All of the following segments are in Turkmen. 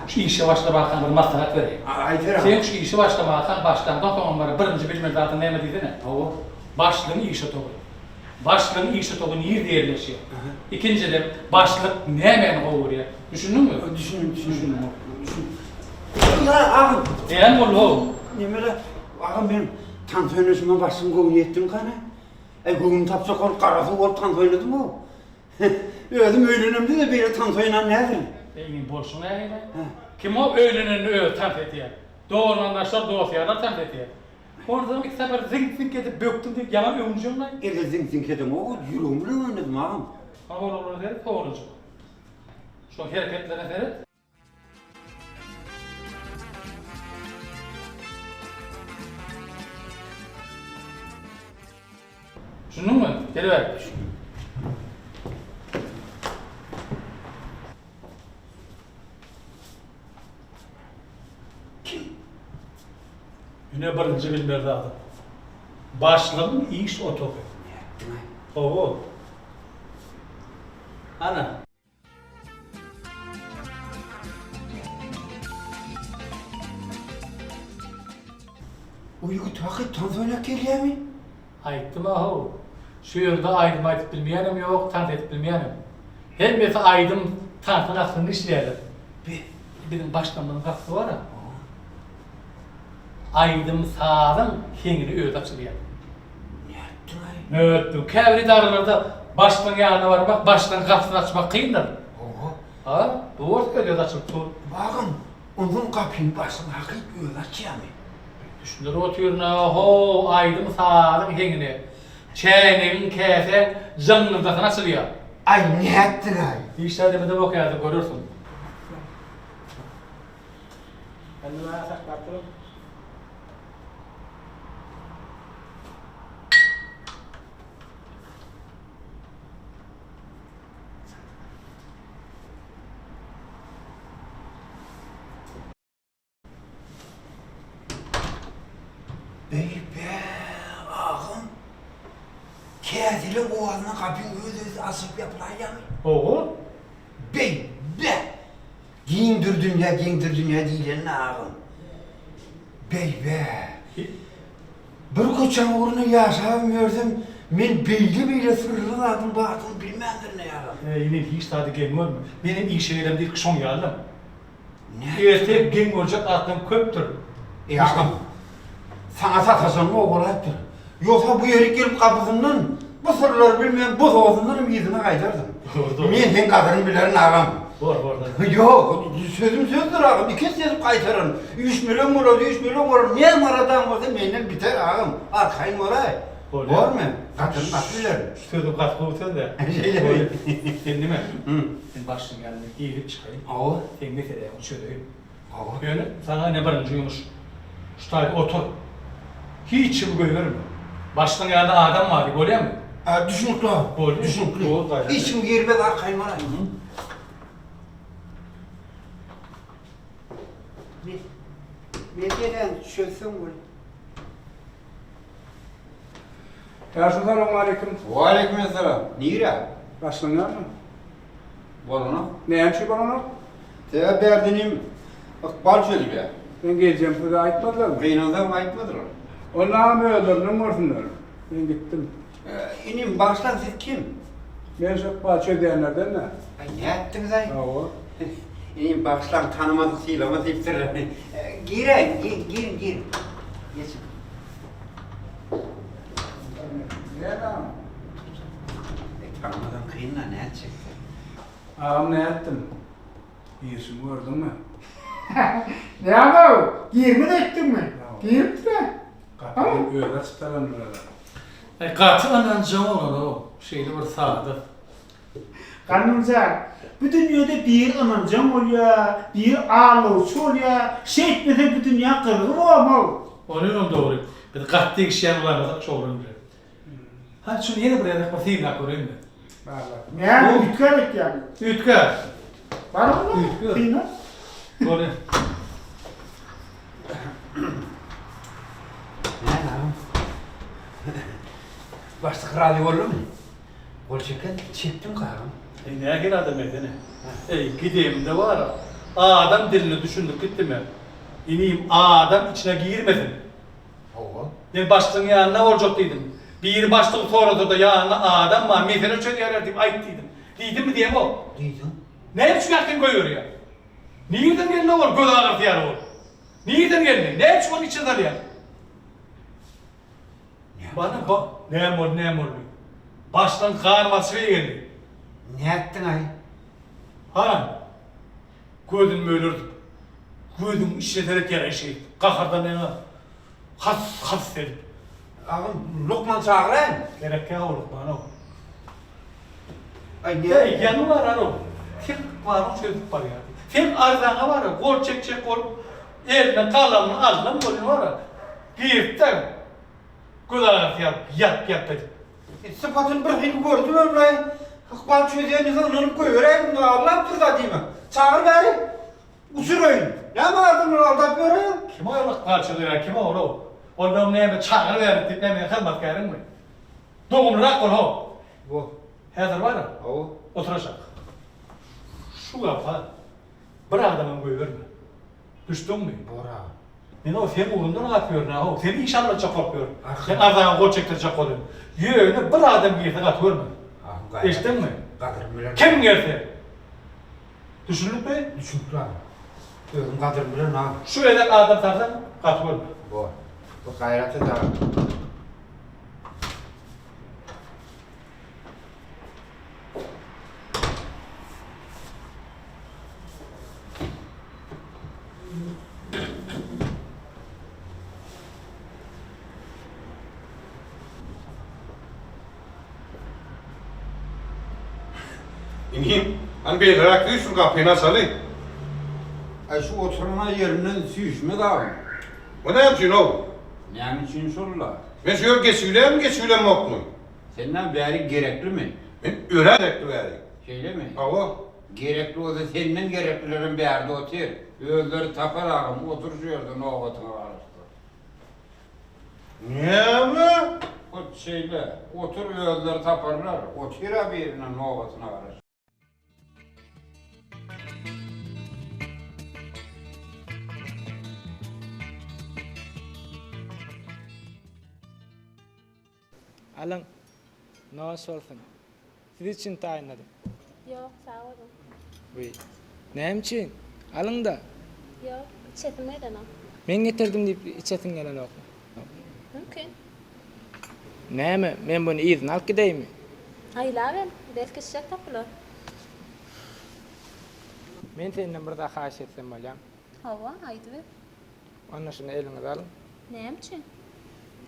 Şu işe başlamakaň bir maslahat bereýin. Aýdyber agam. Sen şu işe başlamakaň başlaňdan soňam bir birinji bilmeli zadyň näme diýsene? Hawa. Başlygyň iş otagy. Başlygyň iş otagy nirde ýerleşýär? Ikinjiden, başlyk nämäni gowy görýär? Düşündiňmi? Düşündim, düşündim. Düşündim. Ýa, agam. Näme boldy how? Nemele, agam men tans oýnaşyma başlygyň göwnüne ýetdim gana. Äý, göwnüni tapjak bolup gara suw bolup tans oýnadym-ow. Özüm öýlenemde-de beýle tans oýnan däldirin. Eý, iň bolşuň nähili? Kim o öýlenende özi tans edýär? Dogan-garyndaşlar, dost-ýarlar tans edýär. Onsoň ik sapar ziňk-ziňk edip bökdüm diýip ýaňam öwünjeňlaý. Elde ziňk-ziňk edemok, ýüregim bilen oýnadym agam. Hany ol oglana seret, howlujyk. Şoň hereketlerine seret. Düşündiňmi? Geliber. Kim? Ine birinji bilmeli zadyň. Başlygyň iş otagy. Nätdiňaý? Hawa. Ana. O ýigit hakyt tans oýnap gelýämi? Aýtdym-a-how. Şu ýerde aýdym aýdyp bilmeýänem ýok, tans edip bilmeýänem. Hemmesi aýdym, tansyň astynda işleýärler. Be. Biziň başlygymyzyň gapysy bar-a. Aýdym-sazyň heňini özi açylýar. Nätdiň-aý? Nätdim? Käbir edaralarda başlygyň ýanyna barmak, başlygyň gapysyny açmak kyndyr. Hawa. Ha, bu bolsa öz-özi açylyp dur. Bagym, onsoň gapyny başlygyň hakyt özi açýarmy? Düşündirip otyryn-a, ho, aýdym-sazyň heňine, çäýnegiň, käsäň jyňňyrdasyna açylýar. Aý, nätdiň-aý? Hiç zat edemok häzir görersiň. Indi maňa saklap duruň. Beý-be, agam. Käseleň owazyna gapyň öz-özi açylyp ýapylaýýamy? Hawa. Beý-be! Giňdir dünýä, giňdir dünýä diýleni agam. Beý-be! Bir köçäň ugrunda ýaşabam ýörsem, men beýle-beýle syrly zadyň bardygyny bilmändirin-eý agam. Eý, inim, hiç zady geň görme. Menem işe gelemde ilki şoň ýalydym. Erte geň görjek zatlaň köpdür. Eý agam, saňa sataşanyma bolaýypdyr. Ýogsa bu ýerik gelip gapysyndan bu syrlary bilmän bosagasyndanam yzyna gaýdardym. Men seň gadyryňy bilerin agam. Bor, bor. Ýok, sözüm sözdür agam, iki esse edip gaýtararyn. Üýşmeleň bolar, üýşmeleň bolar, ne maradaň bolsa menden biter agam, arkaýyn bolaý. Bormy? Gadyryny gaty bilerin. Şu sözüň gaty gowy söz-dä. Şeýlemi? Sen nime? Men başlygyň ýanyna girip çykaýyn. Hawa. Seň meseläňi çözeýin. Hawa. Ýöne saňa ine birinji ýumuş. Şu taýda otur. Hiç kimi goýberme. Başlygyň ýanynda adam bar diý, bolýamy? Hä, düşnükli agam. Bolýa. Düşnükli. Bol gaýrat. Hiç kim girmez, arkaýyn bolaý. Meseläni çözseň bolýa. Ýaşuly salowmaleýkim. Waleýkim essalam. Nirä? Başlygyň ýanyna. Bolanok. Näme üçin bolanok? Sebäp bärde inim ykbal çözülýär. Men geljem size aýtmadylarmy? Gynansagam aýtmadylar. Onda özlerinden görsünler. Men gitdim. Inim bagyşlaň siz kim? Men şu ykbal çözýänlerden-dä. Aý nätdiňiz-aý? Hawa. Inim bagyşlaň tanamadyk sylamaz diýipdirler. Giräýiň, giriň, giriň. Geçiň. Näme? Tanamadan kyn-da, nätjek? Agam nätdim? Girişimi gördüňmi? Näme-ow, girmez öýtdüňmi? Giripdir-ä. Gapyny özi açyp talandyr-a. Aý, gaty ynanjaň oglan-ow, şeýle bir sada. Gandym jan, bu dünýede biri ynanjaň bolýa, biri aldawçy bolýa, şeýtmeseň bu dünýäň gyzygy borm-ow. Onyňam dogry. Biz gaty degişýän bolaýmasak şu oglan bilen. Hany şuny ýene bir gezek bir synap göreýin men. Barla. Näme üýtgär öýtýäňmi? Üýtgär. Bar onda, synap. Bolýa. Näme agam? Başlyk razy boldumy? Gol çeken, çekdim kagam. Eý, nähili adam ekeni? Eý, gidemde bar-a. Adam diline düşündik gitdimi? Inim, adam içine girmesin. Hawa. Men başlygyň ýanynda boljak diýdim. Biri başlygy sorasa-da ýanynda adam bar, mesele çözýärler diýip aýt diýdim. Diýdimmi diýemok. Diýdiň. Näme üçin ýakyn goýberýär? Nirden geldi ol göz agyrysy ýaly bolup? Nirden geldi? Näme üçin ony içine salýar? Bana ba näme boldy, näme boldy? Başlygyň gan basyşy geldi. Nätdiň-aý? Hana, gözüni mölerdip, gözüň içine seretýär eşek, gahardan ýaňa has-has edip. Agam, lukman çagyraýyn? Gerek ýok lukman-ow. Aý, Eý, ýaňy barar-ow. Sen ykbalyňy çözüp barýardy. Sen arzaňa bar-a, gol çekjek bolup, eline galamyny aldyň welin bar-a, girip-de, göz agyrysy ýalyp, ýalp-ýalp edip. Sypatyny bir hili gördüm ömraý. Ykbal çözýän diýse ynanyp goýberäýdim, aldap dur-da diýme. Çagyr bäri. Uçuraýyn. Näme adamlary aldap ýöreýäň? Kim ol ykbal çözýän, kim ol-ow? Ol öň näme çagyr bäri diýip näme meniň hyzmatkäriňmi? Dogumlyrak bol-how. Bo. Häzir bar-a. Hawa. Otur aşak. Şu gapa bir adamam goýberme. Düşdüňmi? Bor-a. Men o seň ugrundan gaty ýörün-ä-how. Seni işe aldyrjak bolup ýörün. Sen arzaňa gol çekdirjek bolýan. Ýöne bir adam girse gaty görme. Eşitdiňmi? Gadyryny bilen. Kim gelse. Düşündikmi? Düşündikli agam. Özüň gadyryny bilen agam. Şu gezek adam sarsaň gaty görme. Bor. Bir gaýrat et agam. Inim, hany beýleräk düş, şu gapyny açaly. Aý, şu oturan ýerinden süýşmez agam. O näme üçin-ow? Näme üçin şol-la? Men şu ýeri geçibilýärmi, geçibilemokmy? Senden bäri gereklimi? Men örän gerekli bäri. Şeýlemi? Hawa. Gerekli bolsa senden gereklilerem bärde otyr. Özleri tapar agam, otur şu ýerde nobatyňa garaşdyr. Näme? Hut şeýle. Otur özleri taparlar. Otyr-a birine nobatyna garaşyp. Alyň, noş bolsun. Siz üçin taýynladym. Ýok, sag boluň. Wiý, näme üçin? Alyň-da. Ýok, içesim gelenok. Men getirdim diýip içesiň gelenokmy? Mümkin. Näme, men muny yzyna alyp gideýinmi? Aýlabel, belki içjek tapylar. Men senden bir zat haýyş etsem bolýamy? Hawa, aýdyber. Onda şuny eliňize alyň. Näme üçin?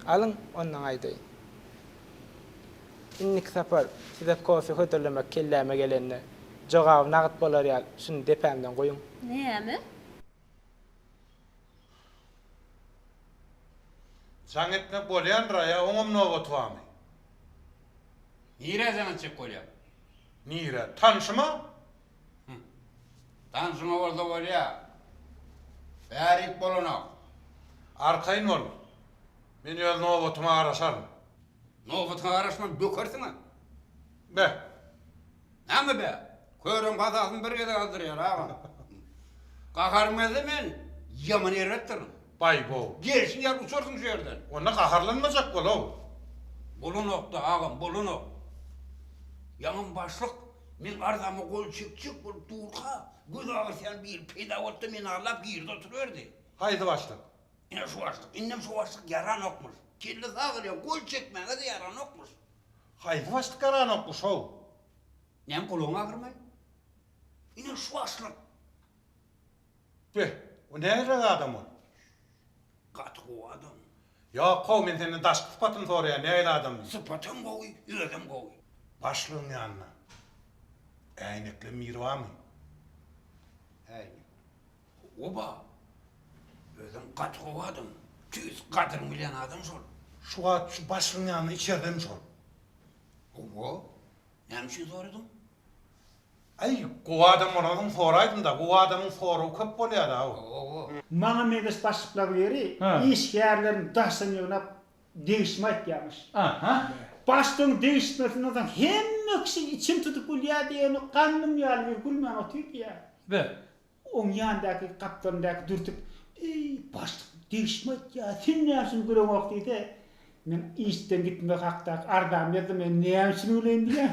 Alyň, ondan aýdaýyn. Indiki sapar size kofe hödürlemek kelläme gelende, jogaby nagt bolar ýaly şuny depämden guýuň. Näme? Jaň etmek bolýandyr-a ýa oňam nobaty barmy? Nirä jaň etjek bolýaň? Nirä? Tanşyma? Tanşyňa bolsa bolýa. Bärik bolanok. Arkaýyn bol. Men öz nobatyma garaşaryn. Nobatyňa garaşman bökersiň-ä. Be! Näme be? Körüň hasasyny bir gezek aldyrýar, agam. Gaharym gelse men ýaman erbetdirin. Baý-bow. Gelşiň ýaly uçarsyň şu ýerden. Onda gaharlanmajak bol-ow. Bolanok-da, agam, bolanok. Ýaňam başlyk meň arzama gol çekjek bolup durka, göz agyrtýan biri peýda boldy-da, meni aldap girdi oturyberdi. Haýsy başlyk? Ine şu başlyk. Indem şu başlyk ýaranokmyş. Kellesi agyrýar, gol çekmäge-de ýaranokmyş. Haýsy başlyk ýaranokmyş-ow? Näme gulagyň agyrmaý? Ine şu başlyk. Beh, o nähiliräk adam ol? Gaty gowy adam. Ýok-how, men senden daşky sypatyny soraýan, nähili adam diýip. Sypatam gowy, özem gowy. Başlygyň ýanynda äýnekli biri barmy? Äýnek. Oba. Özem gaty gowy adam. Tüýs gadyryny bilýän adam şol. Şu wagt şu başlygyň ýanynda içerdemi şol? Hawa. Näme üçin soradyň? Aý, gowy adam bolansoň soraýdym-da, gowy adamyň soragy köp bolýar-da. Hawa. Maňa meňzeş başlyklar biri işgärlerini daşdan ýygnap degişme aýtýarmyş. Başlygyň degişmesinden soň hemme kişi içini tutup gülýär diýeni gandym ýaly bir gülmän otyr diýýär. Be. Oň ýanyndaky gapdalyndaky dürtüp, Eý, başlyk, degişme aýtýar, sen näme üçin güleňok diýse, men işden gitmek hakdaky arzamy ýazdym, men näme üçin güleýin diýýän.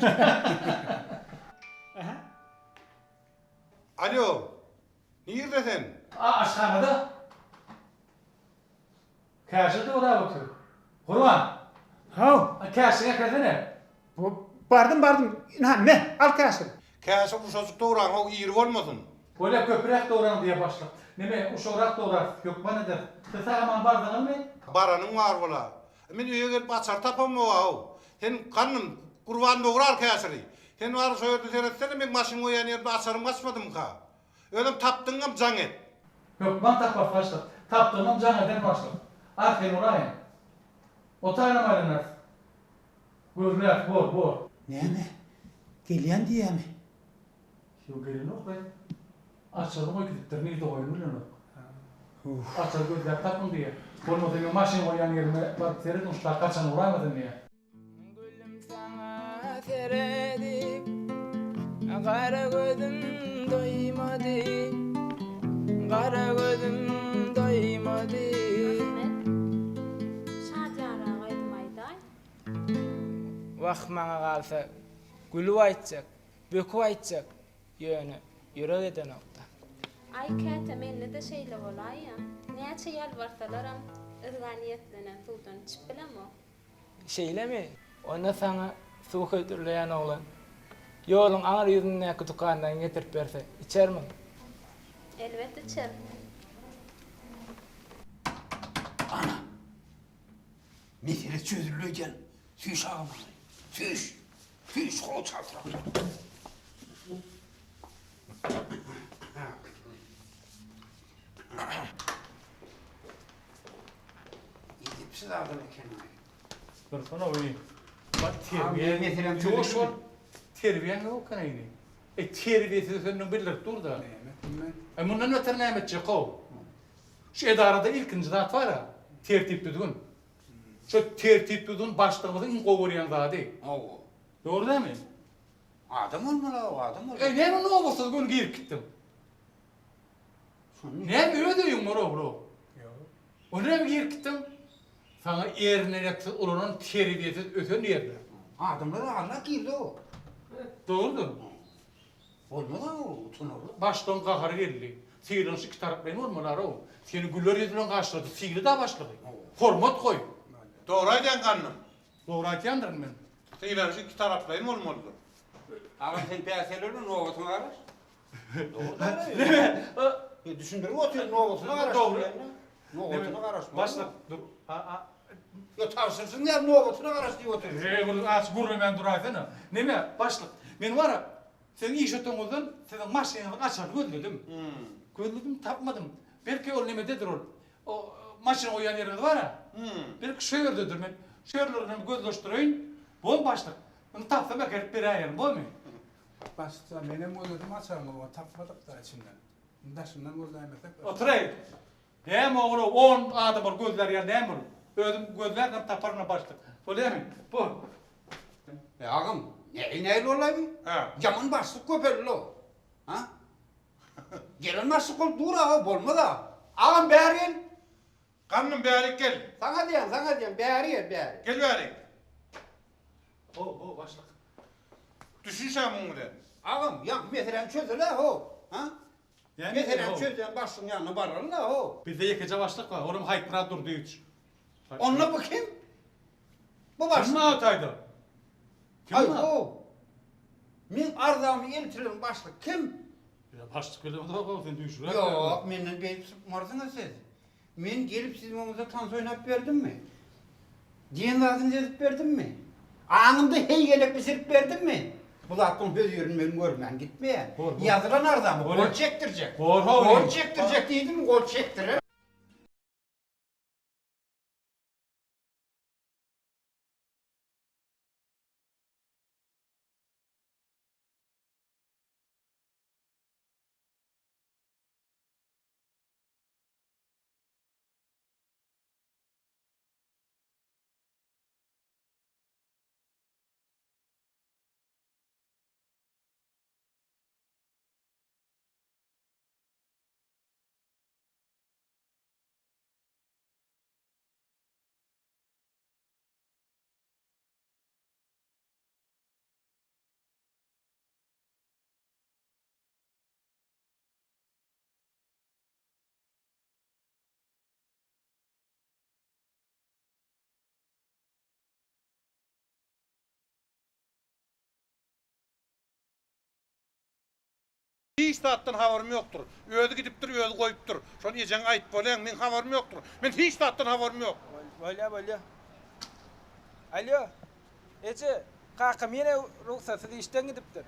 Aha. Alýo, nirde sen? A, aşhanada. Käşir dograp otyr. Gurban! Haw. A, käşiňi äkelsene. Bardym, bardym. Ynha, me, al käşir. Käşir uşajyk dograň, how, iri bolmasyn. Bolýa, köpüräk dograň diýýär başlyk. Neme, uşagrak dograrys, hökman ederis. Siz sag-aman bardyňyzmy? Baranyň bar bola. Men öýe gelip açar tapamok-a, how. Sen, gandym, Gurban dograr käşiri. Sen bary şo ýerde seretsene, meň maşyn goýýan ýerimde açarym gaçmadymyka? Özem tapdyňam jaň et. Hökman taparys başlyk. Tapdygymam jaň ederin başlyk. Arkaýyn bolaýyň. O taýynam aýlanarys. Gözläris, bor, bor. Näme? Gelýän diýýämi? Ýok, gelenok-laý. Açaryny goýup gidipdir, nirde goýanyny bilenok. Açary gözläp tapyň diýýär. Bolmasa meň maşyn goýýan ýerime baryp serediň, şu tak gaçan uraýmasyn diýýär. Gülüm saňa seredip, Gara gözüm doýmady, Gara gözüm doýmady. Ahmet, şadyýanrak aýdym aýdaý. Wah, maňa galsa, gülüp aýtjak, böküp aýtjak, ýöne ýürek edenok-da. Aý, käte mende-de şeýle bolaýýa. Näçe ýalbarsalaram, yzga niýetlenen suwdan içip bilemok. Şeýlemi? Onda saňa suw hödürleýän oglan ýoluň aňry ýüzündäki dükandan getirip berse, içermiň? Elbet içerin. Ana! Mesele çözüldi öýdýän. Süýş agam ony. Süýş! Süýş, hol çaltrak. Edepsiz adam ekeniň. Dursana oý. Bak terbiýe meselem ýoş ol. Terbiýäň ýok eken eýni. E terbiýesiz ösendigiňi bildirip dur-da. Näme etdim men? E mundan beter näme etjek how? Şu edarada ilkinji zat bar-a, tertip-düzgün. Şu tertip-düzgün başlygymyzyň iň gowy görýän zady. Hawa. Dogry dälmi? Adam bolmaly-ow, adam bolmaly. E näme nobatsyz göni girip gitdiň? Näme öz öýüň bor oglu? Ýok. O näme girip gitdiň? Saňa erneneksiz ulanan terbiýesiz ösen diýerler. Adamlar alla girdi-ow. Dogrudyr. Bolmaz-ow, utanarlyk. Başlygyň gahary geldi. Sylanyş ikitaraplaýyn bolmaly-ow. Seni güler ýüz bilen garşylady. Syla-da başlygy. Hormat goý. Dogry aýdýaň gandym. Dogry aýtýandyryn men. Sylanyş ikitaraplaýyn bolmalydyr. Agam sen päsgelberme nobatyňa garaş. Dogry. Düşündirip otyr, nobatyna garaş. Dogry. Nobatyna garaş. Başlyk, dur. A, a. Ýa tabşyrsyn diýýär, nobatyna garaş diýip otyr. Eý, bir aç gürlemän duraýsana. Neme, başlyk, men bar-a, siziň iş otagyňyzdan siziň maşynyňyzyň açaryny gözledim. Gözledim, tapmadym. Belki ol nemededir ol. O maşyn goýýan ýeriňiz bar-a? Belki şo ýerdedir. Men şo ýerlerini hem gözleşdireýin. Bormy, başlyk? Indi tapsam äkelip beräýerin, bormy? Başlyk menem gözledim açaryňy oňa tapmadyk-da içinden. Indi daşyndan gözläýmesek. Oturay. Näme ogul on adam bor gözlär ýaly näme ol. Özüm gözlärdim taparyn-a başlyk. Bolýamy? Bor. E agam, nähili nähili bollaý bu? Hä. Ýaman başlyk köpeldi-ow. Ha? Gelen başlyk bolup dur-a, bolmaz-a. Agam bäri gel. Gandym bärik gel. Saňa diýýän, saňa diýýän, bäri gel, bäri. Gel bärik. Ho, ho, başlyk. Düşünşä muň bilen. Agam, ýaňky meseläni çözdüler, ho. Ha? Näme Meseläni çözýän başlygyň ýanyna baraly-la, ho. Bizde ýekeje başlyk bar, olam Haýtmyrat Durdyýewiç. Onda bu kim? Bu başlyk. Kim bar taýda? Kim Aý, bar? ho. Meň arzamy eltiren başlyk kim? Ýa başlyk bilemzok, ho, sen düýşüräk. Ýok, menden beýdip sypmarsyňyz siz. Men gelip siziň öňüňizde tans oýnap berdimmi? Diýen zadyňyzy edip berdimmi? Aňymda heýgelek bişirip berdimmi? Bu zatlaryň hözirini men görmän gitmeýän. Ýazylan arzamy gol çekdirjek. Gol çekdirjek diýdim, gol çekdirer. hiç zatdan habarym ýokdur. Özi gidipdir, özi goýupdyr. Şony ejeňe aýt bolýaň, meň habarym ýokdur. Men hiç zatdan habarym ýok. Bolýa, bolýa. Alýo, eje, kakam ýene rugsatsyz işden gidipdir.